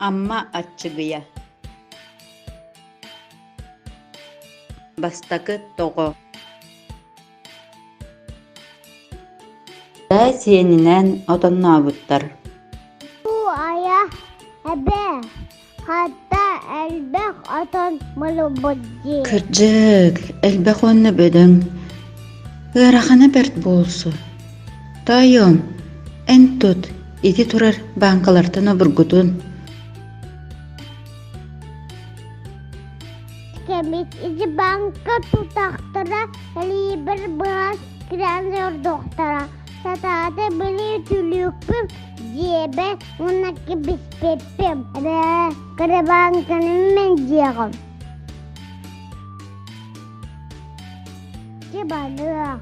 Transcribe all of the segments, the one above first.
Амма Аччыгыйа Бастакы тоҕо Эбээ сиэнинээн отоннообуттар Бу айа эбээ хата элбэх отон булбут дии. Кырдьык, элбэх уонна бөдөҥ. Ыарахана бэрт буолсу. Тоойуом, эн тут, ити турар бааҥкалартан обургутун. Кэмит ити бааҥка тутахтара либер быһас кирээн ордуохтара. Сатаата били түлүкпүн дьиэбэ уонна кэбиспиппин. Эбээ, кыра бааҥканы мин дьиэҕим. Ити барыах.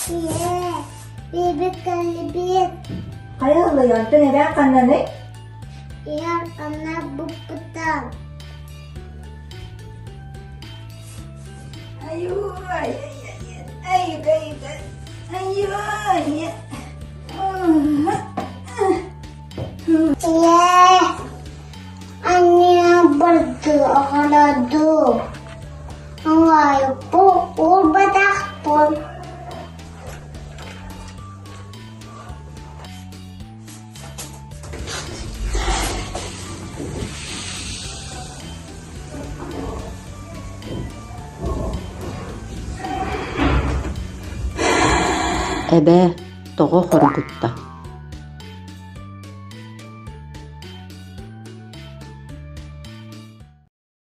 Ийээ, бэйэбит кэллибит. Хайа ыллыйонтон эбээн ханнаный? Ийэм анна буппута. Айуу, ай, ай, ай, ай, Ийээ, анньа барды оҕолордуу. Оҥоойукпу уурбатахпын. Эбээ тоҕо хоргутта?